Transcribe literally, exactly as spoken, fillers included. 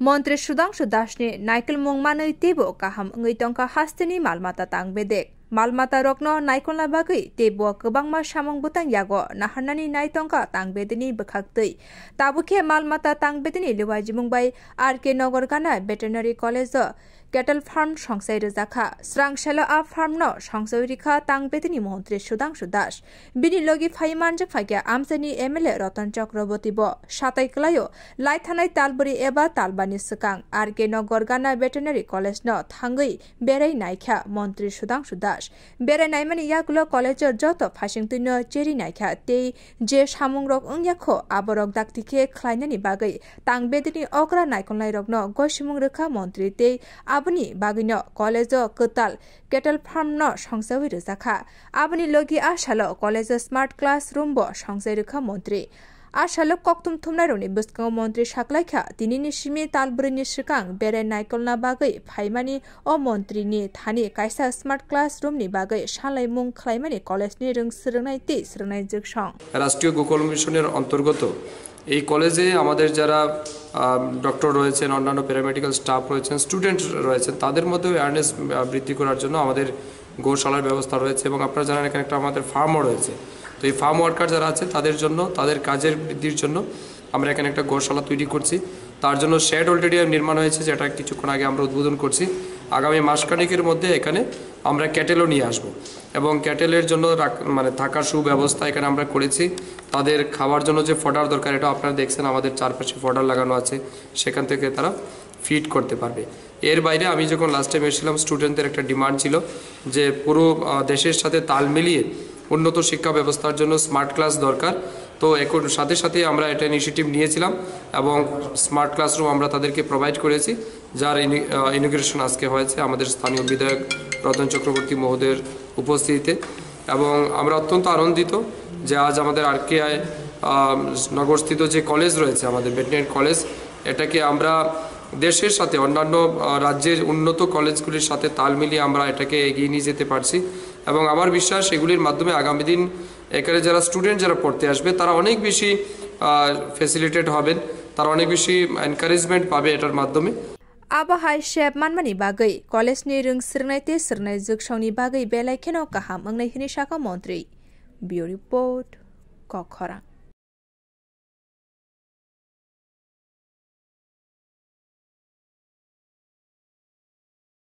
Montri Sudhangshu Dasni naikolmung manwi teibo kaham wngwi tongkha hasteni malmata tang bedek. Malmata rokno naikolna bagwi teibo kwbangma samung bwtang yago naharnani naitongkha tang bedeni bwkhaktwi. Tabukhe malmata tang bedeni liwajimung bai R K Nagar Gana Veterinary College o cattle farm songsai rwjakha. Srangselo a farm no songsai rikha tang bedeni montri Sudhangshu Das. Bini logi phai manjak phaikha amchaini M L A Ratan Chakraborty bo. Satai kwlaio laithanai talbwrwi eba talbani swkang R K Nagar Gana Veterinary College no thangwi berai naikha montri Sudhangshu Das. Berai naimani yagulo college o joto phaisingtwi no cheri naikha tei je samung rok wngya kho aborok dakti khe khlainani bagwi tang bedini okra naikolnai rokno gosimung rwkha montri tei aboni bagwino college o kwtal cattle farm no songsawi rwjakha. Aboni logi a salo college o smart classroom bo songsai rwkha montri. A salo kokthum thumnairokni bwskango montri saklaikha, tinini simi talbwrwini swkang berai naikolna bagwi phaimani o montrini thani kaisa smart classroom ni bagwi salaimung khlaimani college ni rwng swrwngnai tei swrwngnai jwksong. রাষ্ট্রীয় গোকুল মিশনের অন্তর্গত এই কলেজে আমাদের যারা ডক্টর রয়েছেন, অন্যান্য paramedical staff রয়েছেন, স্টুডেন্ট রয়েছেন, তাদের মধ্যে অ্যাওয়ারনেস বৃদ্ধি করার জন্য আমাদের গোশালার ব্যবস্থা রয়েছে এবং আপনারা জানেন এখানে একটা আমাদের ফার্মও রয়েছে। তো এই ফার্ম ওয়ার্কার যারা আছে তাদের জন্য, তাদের কাজের বৃদ্ধির জন্য আমরা এখানে একটা গোশালা তৈরি করছি। তার জন্য শেড অলরেডি নির্মাণ হয়েছে, যেটা কিছুক্ষণ আগে আমরা উদ্বোধন করছি। আগামী মাসখানেকের মধ্যে এখানে আমরা ক্যাটেলও নিয়ে আসব এবং ক্যাটেলের জন্য রাখ- মানে থাকার সুব্যবস্থা এখানে আমরা করেছি। তাদের খাওয়ার জন্য যে ফডার দরকার, এটা আপনারা দেখছেন আমাদের চারপাশে ফডার লাগানো আছে, সেখান থেকে তারা ফিড করতে পারবে। এর বাইরে আমি যখন লাস্ট টাইম এসেছিলাম, স্টুডেন্টদের একটা ডিমান্ড ছিল যে পুরো আহ, দেশের সাথে তাল মিলিয়ে উন্নত শিক্ষা ব্যবস্থার জন্য স্মার্ট ক্লাস দরকার। তো এখন সাথে সাথে আমরা এটা ইনিশিয়েটিভ নিয়েছিলাম এবং স্মার্ট ক্লাসরুম আমরা তাদেরকে প্রোভাইড করেছি, যার ইনি- আহ, ইনোগ্রেশন আজকে হয়েছে আমাদের স্থানীয় বিধায়ক রতন চক্রবর্তী মহোদয়ের উপস্থিতিতে। এবং আমরা অত্যন্ত আনন্দিত যে আজ আমাদের আরকেআই নগরস্থিত যে কলেজ রয়েছে, আমাদের ভেটেরিনারি কলেজ, এটাকে আমরা দেশের সাথে অন্যান্য আহ, রাজ্যের উন্নত কলেজগুলির সাথে তাল মিলিয়ে আমরা এটাকে এগিয়ে নিয়ে যেতে পারছি। এবং আমার বিশ্বাস এগুলির মাধ্যমে আগামী দিন এখানে যারা স্টুডেন্ট যারা পড়তে আসবে, তারা অনেক বেশি ফেসিলিটেট হবেন, তারা অনেক বেশি এনকারেজমেন্ট পাবে এটার মাধ্যমে। Abo hai sep manmani bagwi college ni rwng swrwngnai tei swrwngnai jwksongni bagwi belai kheno kaham wngnai hwnwi sakha montri. Bureau Report, Kokkhorang.